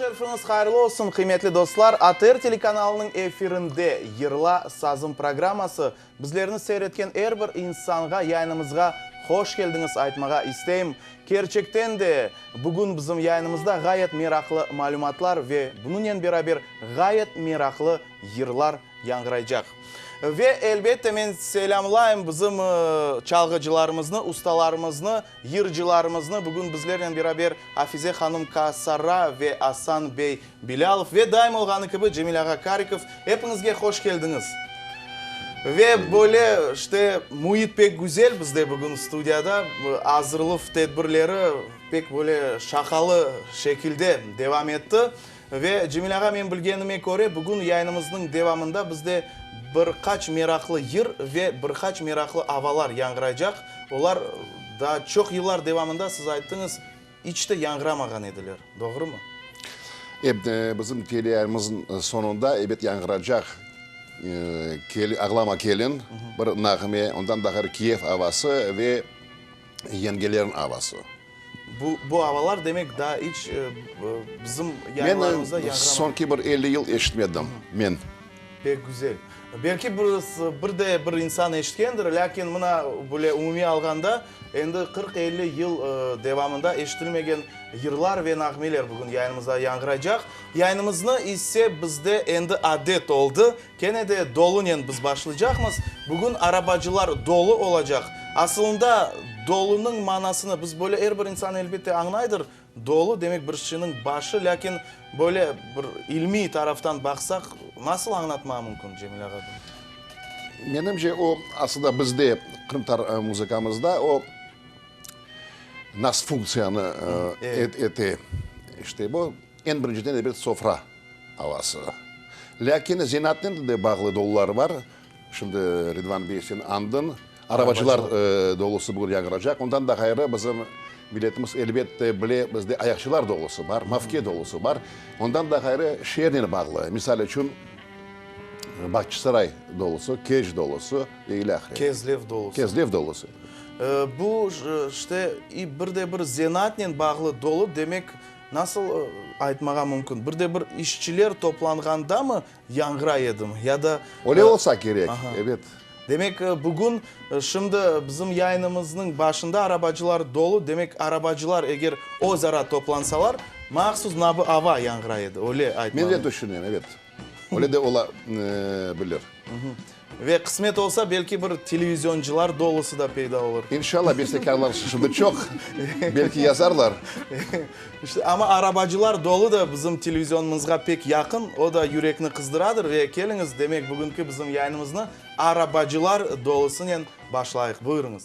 Şerfiñiz hayırlı olsun, qıymetli dostlar! ATR telekanalınıñ efirinde Yırla, sazım programması. Bizlerni seyir etken er bir insanğa yayınımızğa hoş keldiñiz aytmağa isteyim. Kerçekten de, bugün bizim yayınımızda ğayet meraqlı malümatlar ve bunıñnen beraber ğayet meraqlı yırlar yañğıraycaq. Ve, elbette, men selâmlayım bizim çalğıcılarımıznı, ustalarımıznı, yırcılarımıznı. Bugün bizlernen beraber Afize hanım Kasara ve Asan bey Bilâlov ve daim olğanı kibi Cemil ağa Karikov. Epiñizge hoş keldiñiz! Ve böyle, işte, müit pek güzel bizde bugün studiyada. Azırlıv tedbirleri pek böyle şaqalı şekilde devam etti. Ve, Cemil ağa, men bilgenime köre, bugün yayınımıznıñ devamında bizde bir qaç meraqlı yır ve bir qaç meraqlı avalar yañğıraycaq. Olar daa çoq yıllar devamında, siz ayttıñız, iç de yañğıramağan ediler, doğrumı? Ep, bizim teleyayınımıznıñ soñunda, ebet, yañğıracaq Ağlama kelin, bir nağme, ondan da ğayrı Kiyev avası ve Yengelerniñ avası. Bu, bu avalar, demek, daa iç bizim yayınlarımızda yañğıramağan. Men soñki bir 50 yıl eşitmedim, men. Pek güzel. Belki bir, bir de bir insan eşitkendir, lâkin mına böyle umumiy alğanda, endi 40-50 yıl devamında eşitilmegen yırlar ve nağmeler bugün yayınımızda yañğıraycaq. Yayınımıznı ise bizde endi adet oldı, Kene de dolunen biz başlaycaqmız. Bugün arabacılar dolu olacaq. Asılında, dolunıñ manasını biz böyle er bir insan elbette añlaydır. Dolu, demek bir şeyniñ başı, lâkin böyle bir ilmiy taraftan baqsaq, nasıl añlatmağa mümkün, Cemil ağa, bunı? Menimce, o, aslında bizde, qırımtatar muzıkamızda o, nas funktsiyanı ete. İşte bu, eñ birinciden, elbet, sofra avası. Lâkin zenaatnen de bağlı dolular bar. Şimdi, Ridvan bey, sen añdıñ, arabacılar dolusı bugün yañğıracaq. Ondan da ğayrı, bizim milletimiz, elbette, bile, bizde ayaqçılar dolusı bar, mavke dolusı bar. Ondan da ğayrı, şeernen bağlı, misal içün, Bağçasaray dolusı, Keç dolusı ve ilâhre. Kezlev dolusı. Kezlev dolusı. Bu, işte, bir de bir zenaatnen bağlı dolu, demek, Nasıl aytmağa mümkün, bir de bir işçiler toplanğandamı yañğıray edimi, ya da. Öyle olsa kerek, ebet. Demek, bugün, şimdi bizim yayınımıznıñ başında arabacılar dolu, demek, arabacılar eger öz ara toplansalar, mahsus mına bu ava yañğıray edi, öyle aytmağa. Men de tüşünem, ebet. Öyle de ola bilir. Ve qısmet olsa, belki bir televizioncılar dolusı da peyda olur. İnşallah, bestekârlar şimdi çoq, belki yazarlar. İşte, amma arabacılar dolu da bizim televizionımızğa pek yaqın, o da yürekni qızdıradır. Ve keliñiz, demek, bugünki bizim yayınımıznı arabacılar dolusınen başlayıq. Buyurıñız.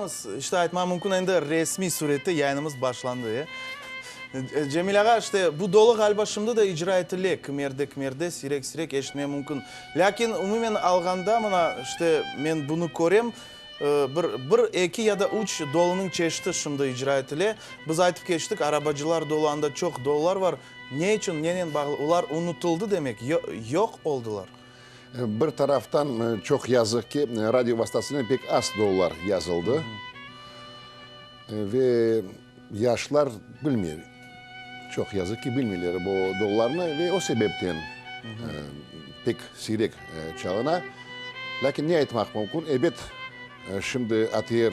Yayınımız, işte aytmağa mümkün, endi resmiy surette yayınımız başlandı, e. Cemil ağa, işte bu dolu ğaliba şimdi de icra etile, kimerde-kimerde, siyrek-siyrek eşitmeye mümkün. Lâkin umumen alğanda, mına, işte men bunı körem, Bir, bir, eki ya da üç dolunıñ çeşiti şimdi icra etile. Biz aytıp keçtik, arabacılar dolu, anda çoq dolular var. Ne içün, nenen bağlı? Olar unutıldı demek, yoq oldılar. Bir taraftan, çoq yazıq ki, radio vastasınen pek az dolular yazıldı. Ve yaşlar bilmey, çoq yazıq ki, bilmeyler bu dolularnı ve o sebepten pek siyrek çalına. Lâkin ne aytmaq mümkün, ebet, şimdi ATR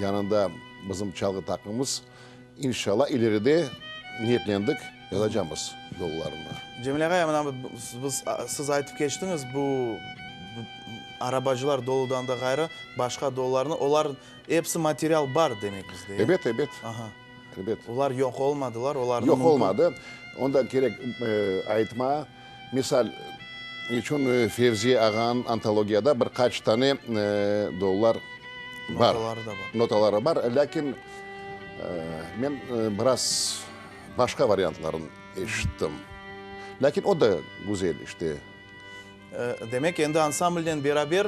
yanında bizim çalğı taqımımız, inşallah, ileride niyetlendik, yazacamız dolularnı. Cemil ağa, mına biz, siz aytıp keçtiñiz, bu arabacılar doludan da ğayrı başqa dolularnı, olar Episi material bar demek bizde, e? Ebet, ebet. Aha. Ebet. Olar yoq olmadılar, olarnı Yoq olmadı. Onda kerek aytma. Misal içün Fevzi ağanıñ antologiyada bir qaç tane dolular bar. Notaları da bar. Notaları bar. Lâkin men biraz başqa variantlarını eşittim. Lâkin o da güzel, işte. Demek, endi ansamblnen beraber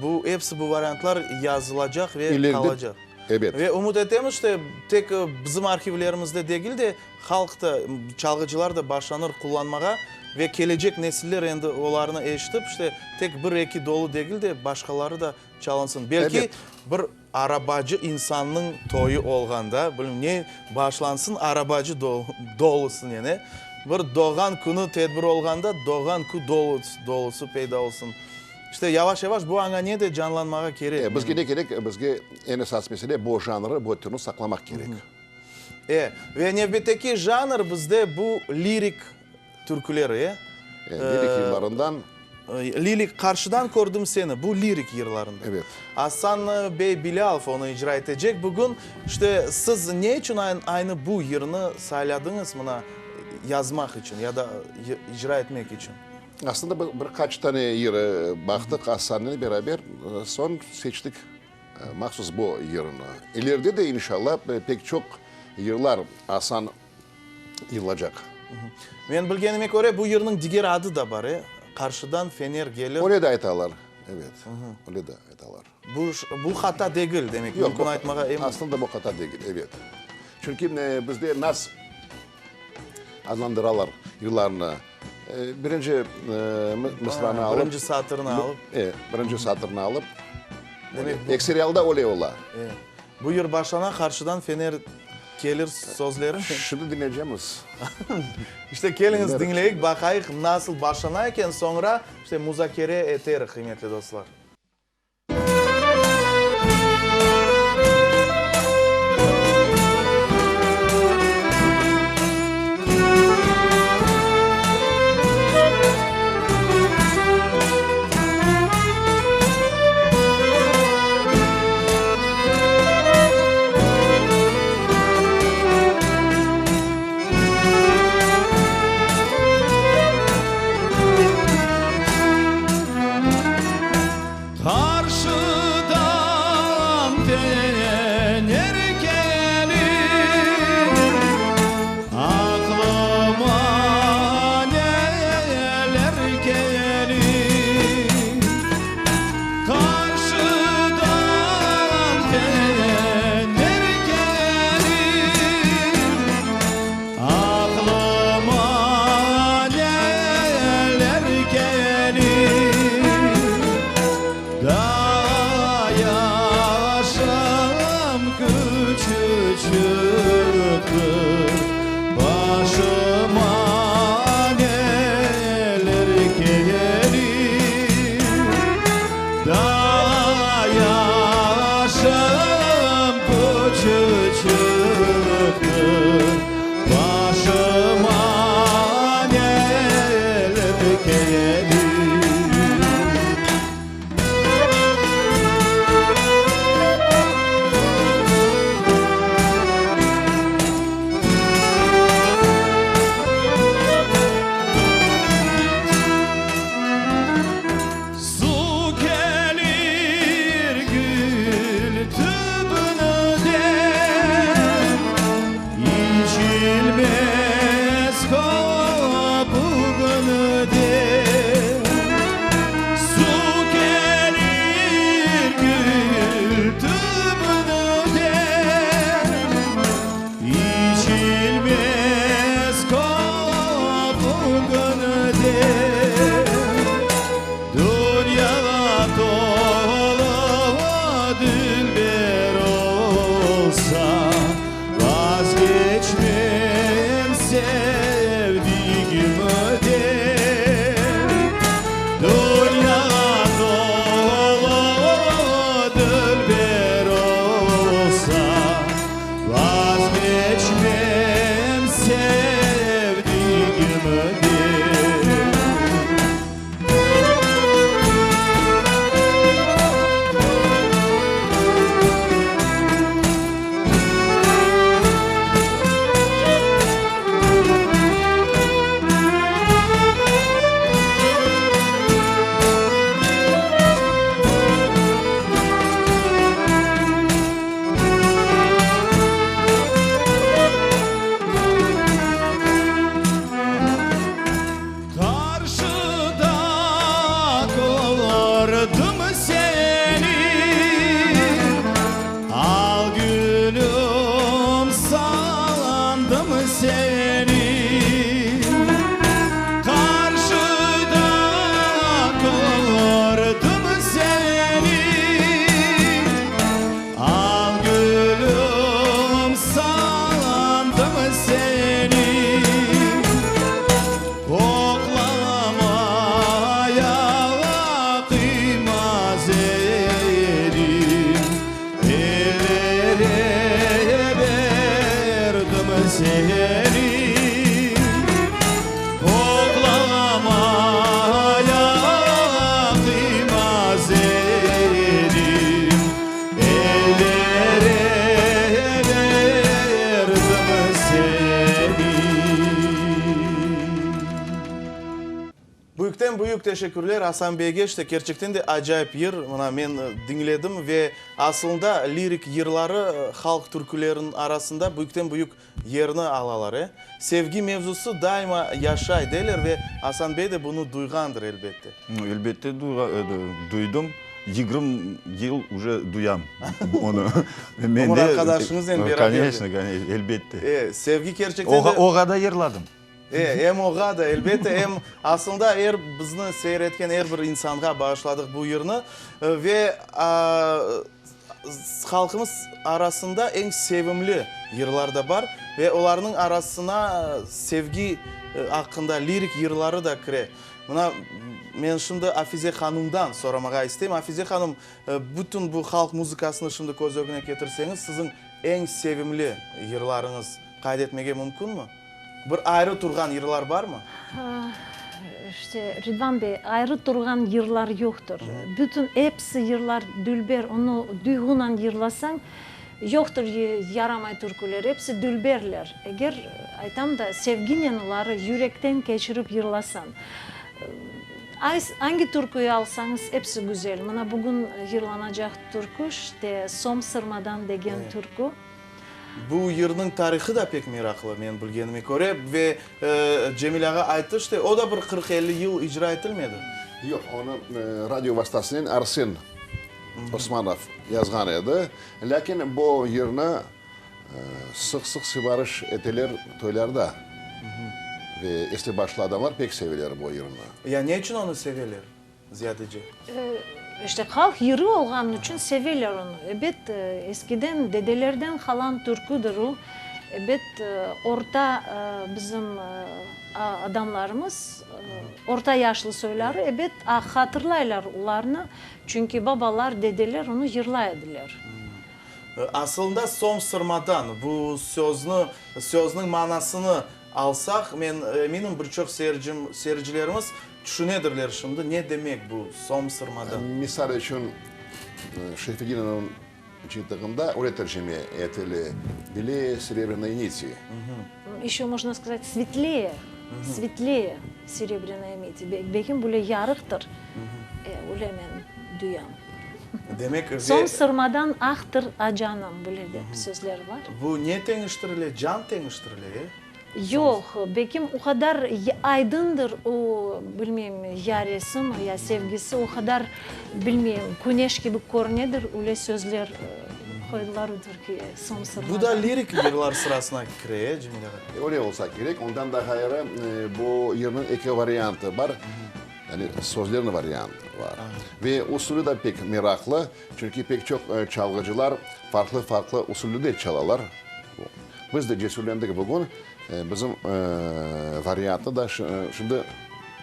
bu, episi bu variantlar yazılacaq ve qalacaq. Ebet. Ve ümüt etemiz, işte, tek bizim arhivlerimizde degil de, halq da, çalğıcılar da başlanır qullanmağa ve kelecek nesiller endi olarnı eşitip, işte, tek bir-eki dolu degil de, başqaları da çalınsın. Belki, bir Arabacı insannıñ toyu olğanda, bilmem ne, başlansın arabacı dolusınen, e? Bir doğğan künü tedbir olğanda, doğğan kü dolusı peyda olsun. İşte, yavaş-yavaş bu añane de canlanmağa kerek. E, bizge ne kerek? Bizge eñ esas mesele, bu janrı, bu türni saqlamaq kerek. E, ve nevbetteki janr bizde bu lirik Türküler, e? E, lirik yırlarından. Lirik, Qarşıdan kördim seni, bu lirik yırlarından. Evet. Asan bey Bilâlov onı icra etecek bugün. İşte, siz ne içün aynı bu yırnı sayladıñız mına yazmaq içün ya da icra etmek içün? Aslında bir, bir qaç tane yır baqtıq Asannen beraber, soñ seçtik mahsus bu yırnı. İleride de inşallah pek çoq yırlar Asan yırılacaq. Men bilgenime köre, bu yırnıñ diger adı da bar, e? Qarşıdan fener gelir. Öyle de aytalar, evet, öyle de aytalar. Bu, bu hata degil, demek, mümkün aytmağa. Yoq, aslında bu hata degil, evet. Çünki bizde nas adlandıralar yırlarnı. Birinci mısranı alıp. Birinci satırını alıp. E, birinci satırını alıp. Demek, ekseri alda öyle ola. E. Bu yır başlana, qarşıdan fener kelir sözleri. Şimdi diñleycemiz. İşte, keliñiz, diñleyik, baqayıq, nasıl başlana eken, soñra, işte, muzakere eterik, qıymetli dostlar. Qarşıdan fener kelir, Aqlıma neler kelir. Qarşıdan fener kelir, Aqlıma neler kelir. Daa yaşım küçücüktir, Başıma neler kelir. Daa yaşım küçücüktir, Başıma neler kelir. seni, Qarşıda kördim seni, Al gülüm sandım seni, Qoqlamaya qıymaz edim, Ellere berdim seni. Qoqlamaya qıymaz edim, Ellere berdim seni. Büyükten büyük teşekkürler Asan beyge, işte kerçekten de acayip yır, mına men diñledim ve asılında lirik yırları halq türküleriniñ arasında büyükten büyük yerni alalar, e. Sevgi mevzusı daima yaşay deyler ve Asan bey de bunı duyğandır elbette. Elbette duydım, 20 yıl uje duyam onı. Ömür arqadaşıñıznen beraber. Koneçno, elbette. E, sevgi kerçekten de. Oğa da yırladım. E, em oğa da, elbette, em aslında er bizni seyir etken er bir insanğa bağışladıq bu yırnı. Ve halqımız arasında eñ sevimli yırlar da bar ve olarnıñ arasına sevgi aqqında lirik yırları da kire. Mına, men şimdi Afize hanımdan soramağa isteyim. Afize hanım, bütün bu halq muzıkasını şimdi köz ögüne ketirseñiz, siziñ eñ sevimli yırlarıñız qayd etmege mümkünmi? Bir ayrı turğan yırlar barmı? İşte, Ridvan bey, ayrı turğan yırlar yoqtır. Bütün episi yırlar dülber, onı duyğunan yırlasañ, yoqtır yaramay türküler, episi dülberler. Eger, aytam da, sevginen oları yürekten keçirip yırlasañ. Angi türküyi alsañız, episi güzel. Mına bugün yırlanacaq türkü, işte, Som sırmadan degen türkü. Bu yırnıñ tarihı da pek meraqlı, men bilgenime köre, ve Cemil ağa ayttı, işte, o da bir 40-50 yıl icra etilmedi. Yoq, onı radio vastasınen Arsen Osmanov yazğan edi. Lâkin bu yırnı sıq-sıq sivarış eteler toylarda. Ve esli-başlı adamlar pek seveler bu yırnı. Ya ne içün onı seveler? ziyadece? İşte, halq yırı olğanı içün seveler onı. Ebet, eskiden, dedelerden qalan türküdir o. Ebet, orta bizim adamlarımız, orta yaşlı soyları, ebet, hatırlaylar olarnı, çünki babalar, dedeler onı yırlay ediler. Asılında soñ sırmadan bu sözni, sözniñ manasını alsaq, men eminim, bir çoq seyircim, seyircilerimiz tüşünedirler şimdi, ne demek bu soñ sırmadan? Misal içün, Şerfedinovnıñ cıyıntığında öyle tercime etile, Beleye serebrânoy niti. Eşö mojno skazat, svetlee, svetlee serebrânoy niti, belki böyle yarıqtır, öyle men duyam. Demek, ve. Soñ sırmadan aqtır a canım, böyle de sözler bar. Bu ne teñiştirile, can teñiştirile, e? Yoq, belkim o qadar aydındır o, bilmeyim, ya resimi, ya sevgisi, o qadar, bilmeyim, küneş kibi körünedir, öyle sözler qoydılar o türküye, soñ sırmadan. Bu da lirik yırlar sırasına kire, e, Cemil ağa? Öyle olsa kerek, ondan da ğayrı, bu yırnıñ eki variantı bar. Yani sözlerniñ variantı bar. Ve usulü da pek meraqlı, çünki pek çoq çalğıcılar farqlı-farqlı usulde de çalalar. Biz de cesürlendik bugün, bizim variantnı da şimdi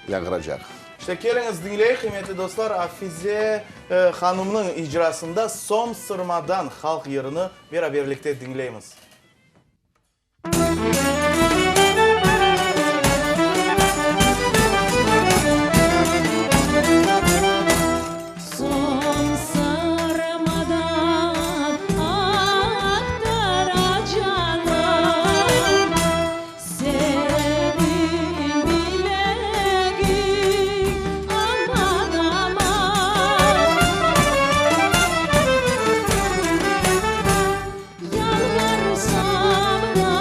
yañğıracaq. İşte, keliñiz, diñleyik, qıymetli dostlar, Afize hanımnıñ icrasında Som sırmadan halq yırını beraberlikte diñleymiz. Soñ sırmadan aqtır canım, Seniñ bilegiñ aman, aman. Yalvarsam da.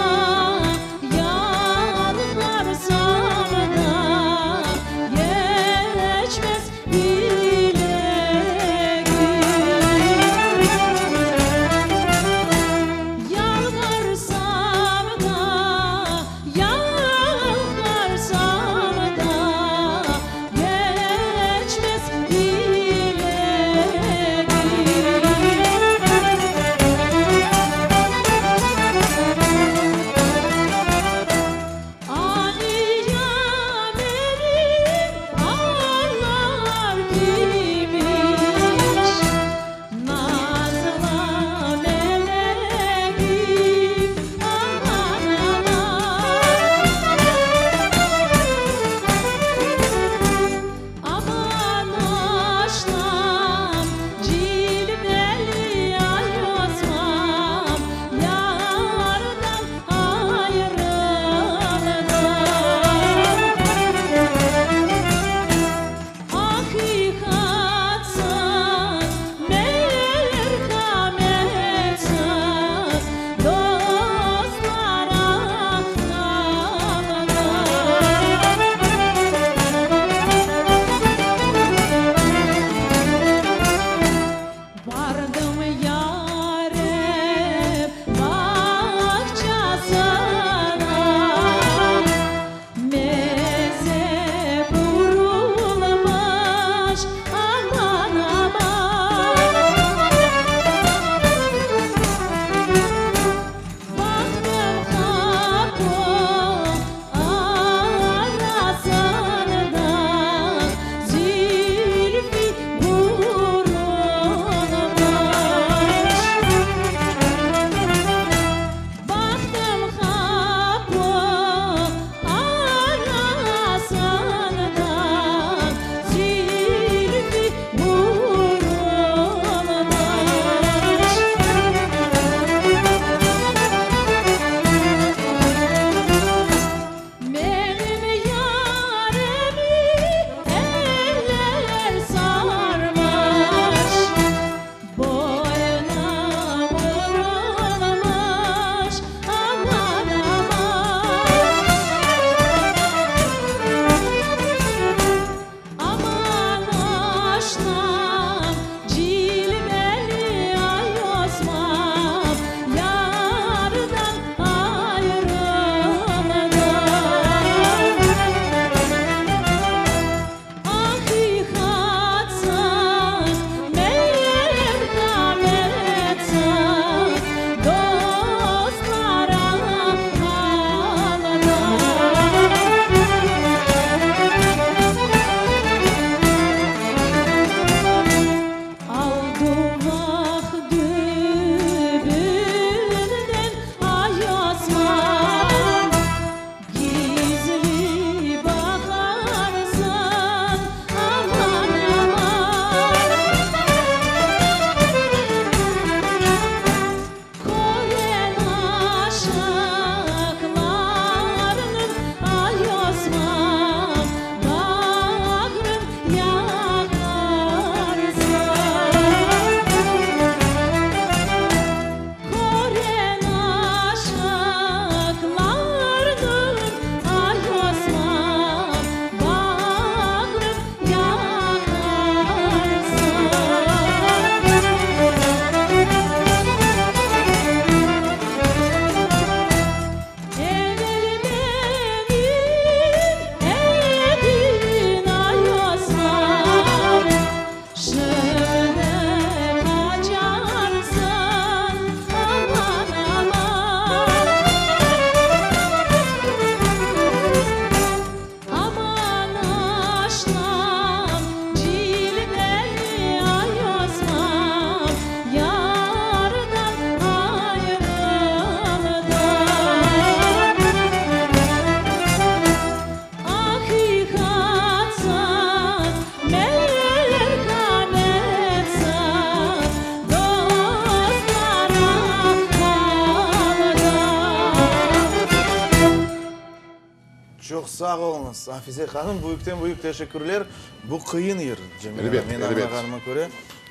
Çoq sağ oluñız, Afize hanım, büyükten büyük teşekkürler. Bu qıyın yır, Cemile hanım, men añlağanıma köre.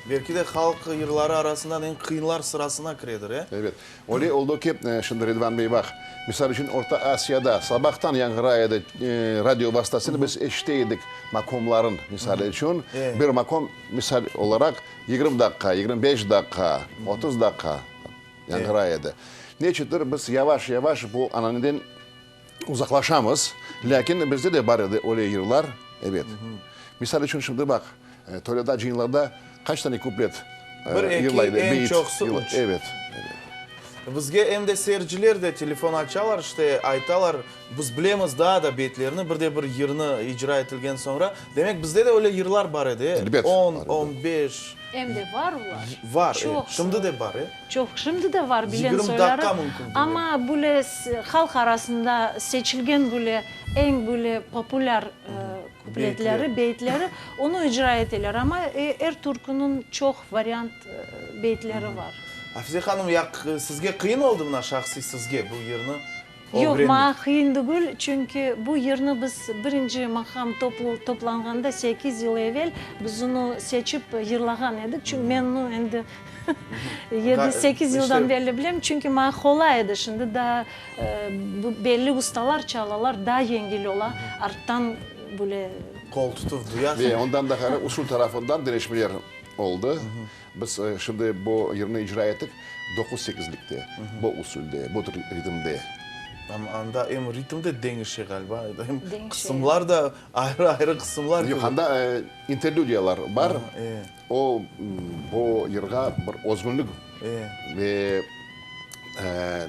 Belki de halq yırları arasından eñ qıyınlar sırasına kiredir, e? Elbet. Öyle oldı ki, şimdi Ridvan bey, baq, misal içün, Orta Asiyada sabahtan yañğıray edi radio vastasınen biz eşite edik makomların, misal içün, bir makom, misal olaraq, 20 daqqa, 25 daqqa, 30 daqqa yañğıray edi. Neçündir biz yavaş-yavaş bu ananeden Uzaqlaşamız, lâkin bizde de bar edi öyle yırlar, ebet. Misal içün, şimdi baq, toylarda, cıyınlarda qaç tane kuplet Bir, eki, yırlaydı, eñ beyit çoqusı yırlay, üç. ebet, ebet. Bizge em de seyirciler de telefon açalar, işte, aytalar, biz bilemiz daa da beyitlerni, bir de bir yırnı icra etilgen soñra. Demek, bizde de öyle yırlar bar edi, e? Elbet, On, bar edi. on beş. Em de bar olar. Var, e, Çoq. şimdi de bar, e? Çoq, şimdi de var bilen 20 soyları, daqqa mümkün degil. amma böyle halq arasında seçilgen böyle eñ böyle populâr kupletleri, beyitleri, onı icra eteler. Amma er türküniñ çoq variant beyitleri var. Afize hanım, ya sizge qıyın oldı mına şahsiy sizge bu yırnı Yoq, ögrenmek? maña qıyın degil, çünki bu yırnı biz birinci maqam toplanğanda sekiz yıl evel biz onı seçip yırlağan edik. Çünki men onı endi yedi, sekiz yıldan berli bilem, çünki maña qolay edi. Şimdi daa belli ustalar çalalar, daa yengil ola, arttan böyle. Qol tutuv duyasıñ. Ve ondan da ğayrı usul tarafından deñişmeler oldı. Biz şimdi bu yırnı icra ettik doquz sekizlikte, bu usulde, bu ritmde. Amma anda em ritm de deñişe ğaliba, em qısımlar da ayrı-ayrı qısımlar. Yoq, anda interlüdiyalar bar. O, bu yırğa bir özgünlik ve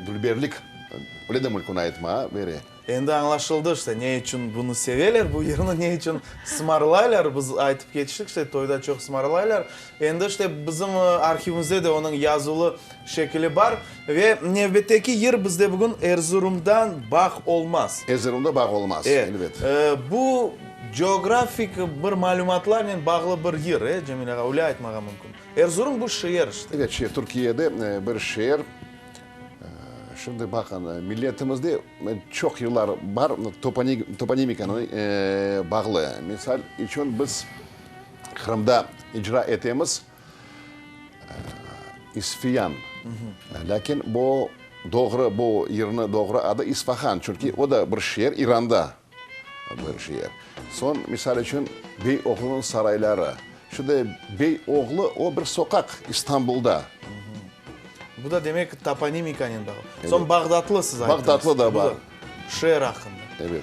dülberlik, öyle de mümkün aytmağa, bere. Endi añlaşıldı işte, ne içün bunı seveler, bu yırnı ne içün sımarlaylar, biz aytıp keçtik işte, toyda çoq sımarlaylar. Endi işte bizim arhivimizde de onıñ yazılı şekili bar. Ve nevbetteki yır bizde bugün Erzurumdan Bağ olmaz. Erzurumda bağ olmaz, elbet. Bu coğrafik bir malümatlarnen bağlı bir yır, e, Cemil ağa, öyle aytmağa mümkün. Erzurum bu şeer işte. Evet, şeer, Türkiyede bir şeer. Şimdi baqın, milletimizde çoq yıllar bar toponimikanı bağlı. Misal içün, biz Qırımda icra etemiz İsfiyan. Lâkin bu doğru, bu yırnı doğru adı İsfahan, çünki o da bir şeer, İranda bir şeer. Soñ, misal içün, Bey oğlunıñ sarayları. Şimdi Bey oğlu, o bir soqaq İstanbulda. Bu da demek toponimikanen bağlı. Soñ Bağdatlı siz ayttıñız. Bağdatlı da bar. Şeer aqqında. Evet.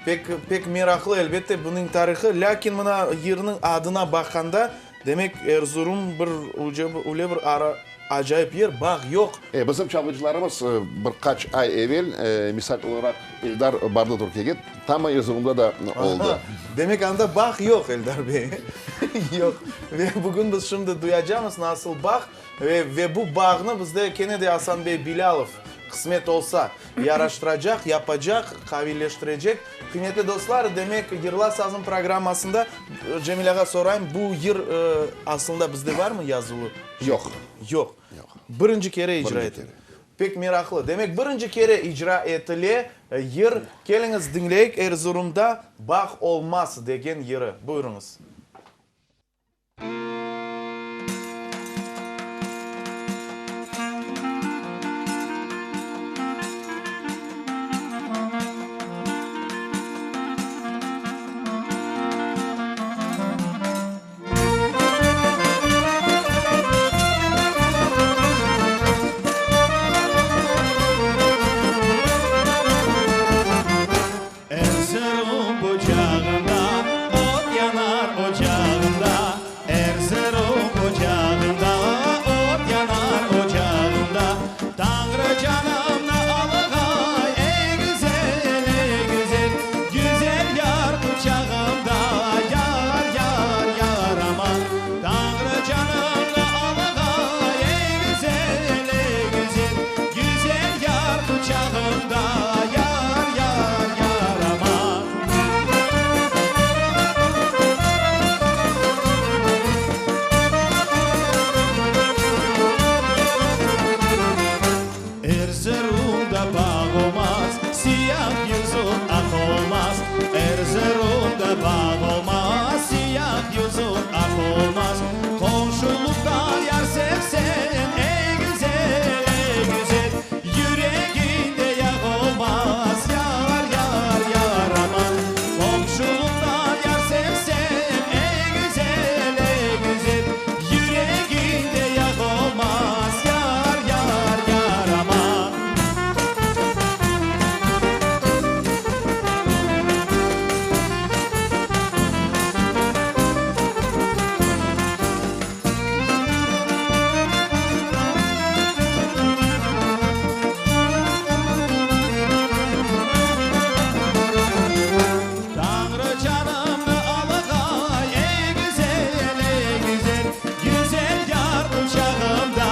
Pek, pek meraqlı, elbette, bunıñ tarihı. Lâkin mına yırnıñ adına baqqanda, demek, Erzurum bir öyle bir ara acayip yer, bağ yoq. E, bizim çalğıcılarımız bir qaç ay evel, misal olaraq, Eldar bardı Türkiyege, tam Erzurumda da oldı. Demek, anda bağ yoq, Eldar bey. Yoq. Ve bugün biz şimdi duyacamız nasıl bağ. Ve, ve bu bağnı bizde kene de Asan bey Bilâlov, qısmet olsa, yaraştıracaq, yapacaq, qaviyleştirecek. Qıymetli dostlar, demek, Yırla sazım programmasında, Cemil ağa, sorayım, bu yır aslında bizde barmı yazılı? Yoq. Yoq. Yoq. Birinci kere icra Birinci etile. kere. Pek meraqlı. Demek, birinci kere icra etile yır. Keliñiz, diñleyik, Erzurumda bağ olmaz degen yırı. Buyurıñız. Erzurum bucağında ot yanar. bağ olmaz, Siyah yüzüñ aq olmaz. Qomşulıqtan yar sevseñ, ey güzel, ey güzel, Yüregiñde yağ olmaz, yar, yar, yar aman. Qomşulıqtan yar sevseñ, ey güzel, ey güzel, Yüregiñde yağ olmaz, yar, yar, yar aman. Tañrı canımnı alğay, ey güzel, ey güzel, Güzel yar quçağımda,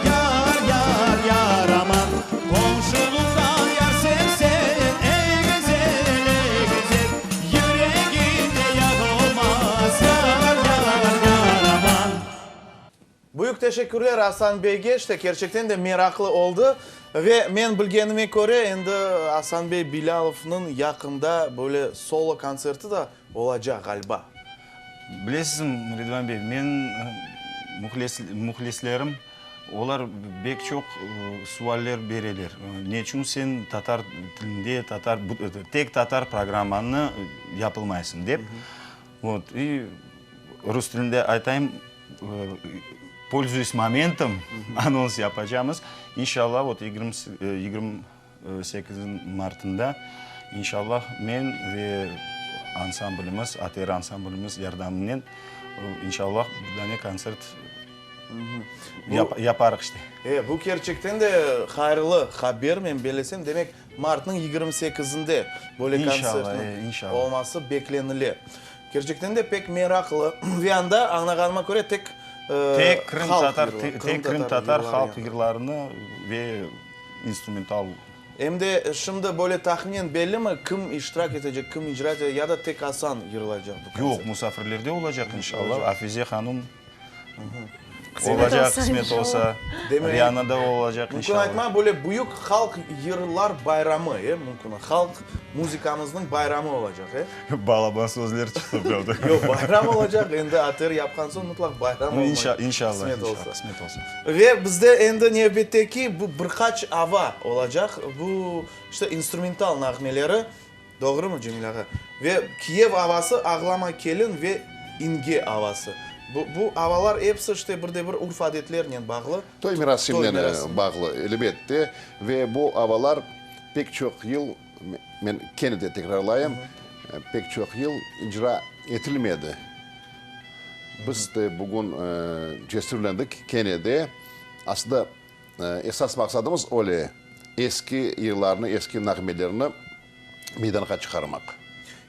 yar, yar, yar aman. Qomşulıqtan yar sevseñ, ey güzel, ey güzel, Yüregiñde yağ olmaz, yar, yar, yar aman. Büyük teşekkürler Asan beyge, işte kerçekten de meraqlı oldı. Ve men bilgenime köre, endi Asan bey Bilâlovnıñ yaqında böyle solo kontserti da olacaq, ğaliba. Bilesizmi, Ridvan bey, menim mühlislerim, olar bek çoq sualler bereler, neçün sen tatar tilinde, tatar, tek tatar programmanı yapılmaysıñ, dep. Vot, i rus tilinde aytayım, polzuyas momentom, anons yapacamız. İnşallah, vot, 28 martında, inşallah, men ve ansamblimiz, ATR ansamblimiz yardımınen, inşallah, bir dane kontsert yaparıq işte. E, bu kerçekten de hayırlı haber, men bellesem. Demek, Martnıñ 28-inde böyle kontsertniñ olması beklenile. Kerçekten de pek meraqlı. Ve anda, añlağanıma köre, tek halq yırları, tek qırımtatar halq yırlarını ve instrumental. Em de şimdi böyle tahminen bellimi, kim iştirak etecek, kim icra etecek ya da tek Asan yırlaycaq bu kontsertte? Yoq, musafirler de olacaq inşallah. Afize hanım Olacaq, qısmet olsa. Riana da olacaq, inşallah. Mümkün aytma, böyle büyük halq yırlar bayramı, e, mümkün, halq muzıkamıznıñ bayramı olacaq, e? Balaban sözler çıqtı böyle. Yoq, bayram olacaq, endi ATR yapqan soñ mutlaq bayram olmalı. İnşallah, inşallah, qısmet olsa. Ve bizde endi nevbetteki bu bir qaç ava olacaq, bu, işte, instrumental nağmeleri. Doğrumı, Cemil ağa? Ve kiyev avası, ağlama kelin ve inge avası. Bu, bu avalar episi işte bir de bir urf-adetlernen bağlı. Toy merasiminen bağlı, elbette. Ve bu avalar pek çoq yıl, men kene de tekrarlayım, pek çoq yıl icra etilmedi. Biz de bugün cesürlendik kene de. Aslında, Esas maqsadımız öyle eski yırlarnı, eski nağmelerni meydanğa çıqarmaq.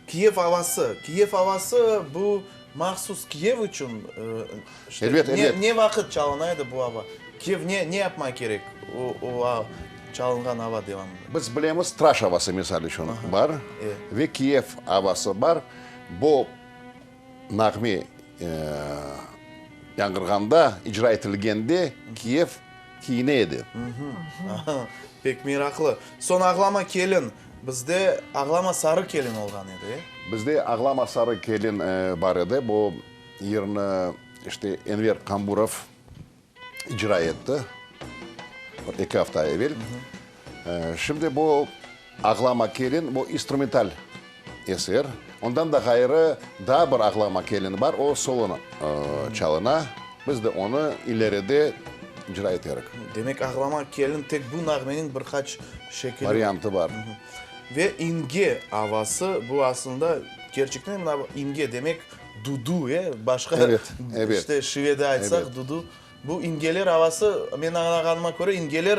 Kiyev avası. Kiyev avası bu mahsus kiyev içün, işte, Elbet, elbet. ne vaqıt çalına edi bu ava? Kiyev ne, ne yapmaq kerek o, o çalınğan ava devamında? Biz bilemiz, Tıraş avası, misal içün, bar ve Kiyev avası bar. Bu Nağme yañğırğanda, icra etilgende kiyev kiyine edi. Pek meraqlı. Soñ Ağlama kelin. Bizde Ağlama sarı kelin olğan edi, e? Bizde Ağlama sarı kelin bar edi. Bu yırnı işte Enver Kamburov icra etti bir eki afta evel. Şimdi bu Ağlama kelin, bu instrumental eser. Ondan da ğayrı daa bir Ağlama kelin bar, o solo çalına. Biz de onı ileride icra eterik. Demek, Ağlama kelin tek bu nağmeniñ bir qaç şekili. Variantı bar. Ve inge avası, bu aslında kerçekten mına inge, demek, dudu, e, başqa işte şivede aytsaq, dudu. Bu ingeler avası, men añlağanıma köre, ingeler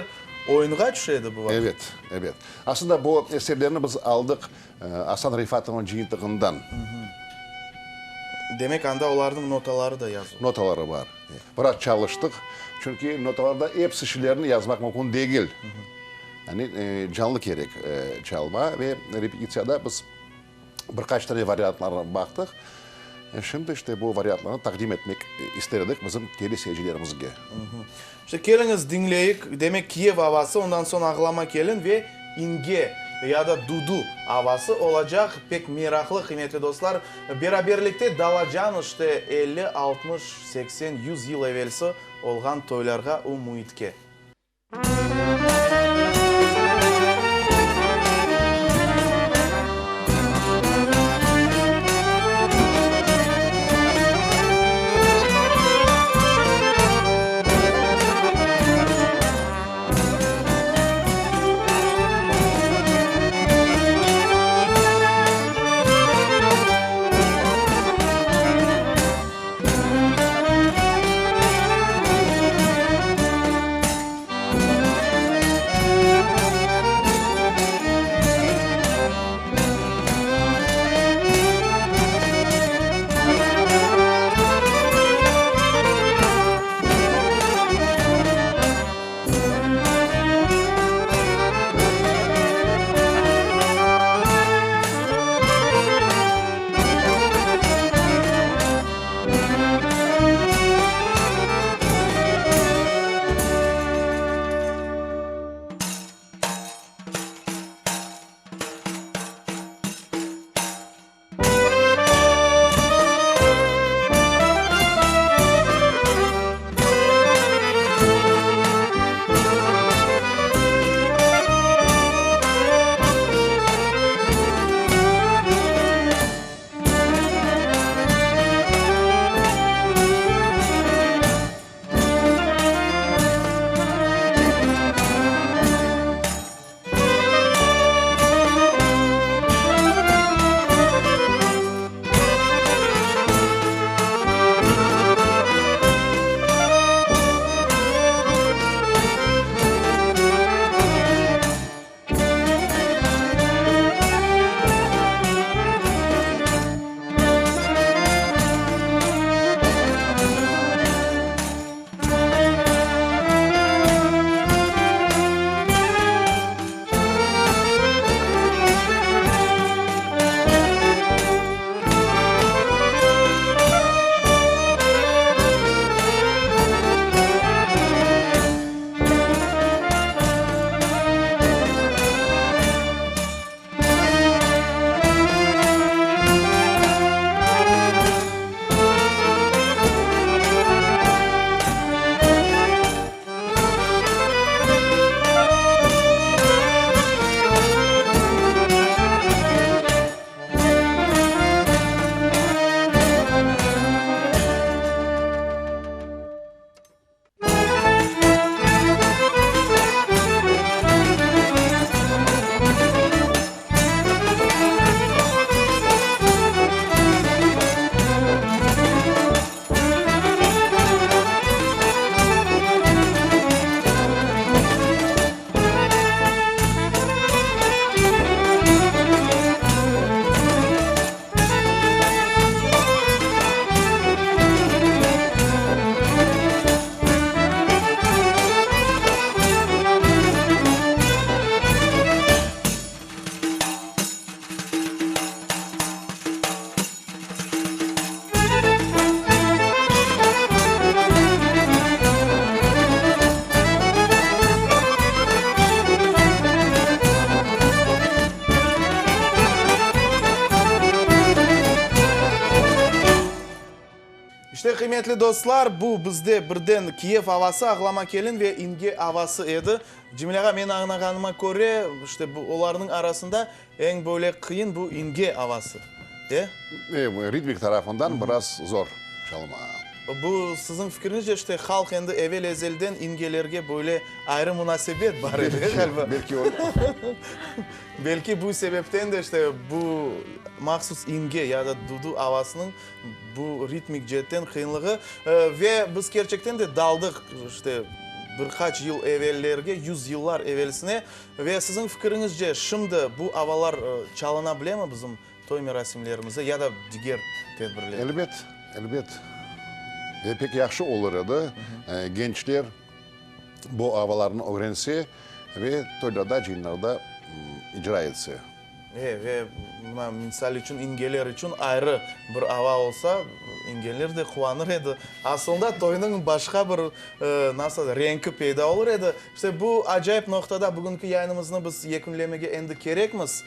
oyunğa tüşe edi bu vaqıt. Evet, evet. Aslında bu eserlerni biz aldıq Asan Refatovnıñ cıyıntığından. Demek, anda olarnıñ notaları da yazılı. Notaları bar. Biraz çalıştıq, çünki notalarda episi şiirlerni yazmaq mümkün degil. Yani canlı kerek çalma ve repetitsiyada biz bir qaç tane variantlarnı baqtıq. Şimdi işte bu variantlarnı taqdim etmek ister edik bizim teleseyircilerimizge. İşte keliñiz diñleyik. Demek, Kiyev avası, ondan soñ Ağlama kelin ve İnge. ya da dudu avası olacaq. Pek meraqlı, qıymetli dostlar. Beraberlikte dalacamız, işte, 50, 60, 80, 100 yıl evelsi olğan toylarğa, o müitke. İşte, qıymetli dostlar, bu bizde birden kiyev avası, ağlama kelin ve inge avası edi. Cemil ağa, men añlağanıma köre, işte bu olarnıñ arasında eñ böyle qıyın bu inge avası, e? E, ritmik tarafından biraz zor çalma. Bu, siziñ fikriñizce, işte halq endi evel-ezelden ingelerge böyle ayrı munasebet bar edi, ğaliba? Belki, belki Belki bu sebepten de işte bu mahsus inge ya da dudu avasınıñ bu ritmik ceetten qıyınlığı. Ve biz kerçekten de daldıq işte bir qaç yıl evellerge, yüzyıllar evelsine. Ve siziñ fikriñizce, şimdi bu avalar çalına bilemi bizim toy merasimlerimizde ya da diger tedbirlerde? Elbet, elbet. Ve pek yahşı olur edi, gençler bu avalarnı ögrense ve toylarda, cıyınlarda icra etse. E, ve mına, misal içün, ingeler içün ayrı bir ava olsa, ingeler de quvanır edi. Asılında toynıñ başqa bir, nasıl, renki peyda olur edi. İşte, bu acayip noqtada bugünki yayınımıznı biz yekünlemege endi kerekmiz.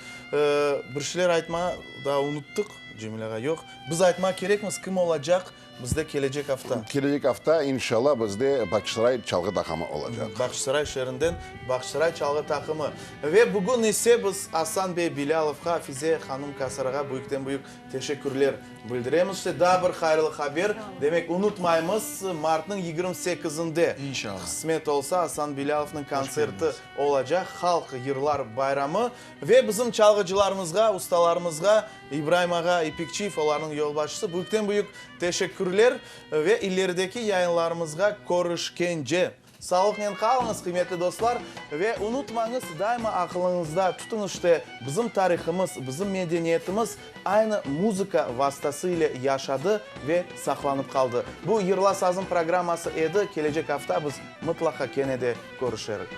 Bir şeyler aytma daa unuttıq, Cemil ağa, yoq. Biz aytma kerekmiz, kim olacaq Bizde kelecek afta. Kelecek afta, inşallah, bizde Bağçasaray çalğı taqımı olacaq. Bağçasaray şeerinden Bağçasaray çalğı taqımı. Ve bugün ise biz Asan bey Bilâlovğa, Afize hanım Kasarağa büyükten-büyük teşekkürler bildiremiz. İşte, daa bir hayırlı haber. Demek, unutmaymız, martnıñ 28-inde, qısmet olsa, Asan Bilâlovnıñ kontserti olacaq, halq yırlar bayramı. Ve bizim çalğıcılarımızğa, ustalarımızğa, İbraim ağa İpekçiyev, olarnıñ yolbaşçısı, büyükten-büyük teşekkürler ve ilerideki yayınlarımızğa körüşkence! Sağlıqnen qalıñız, qıymetli dostlar, ve unutmañız, daima aqılıñızda tutuñız, işte, bizim tarihımız, bizim medeniyetimiz aynı muzıka vastası ile yaşadı ve saqlanıp qaldı. Bu Yırla sazım programması edi, kelecek afta biz mıtlaqa kene de körüşerik.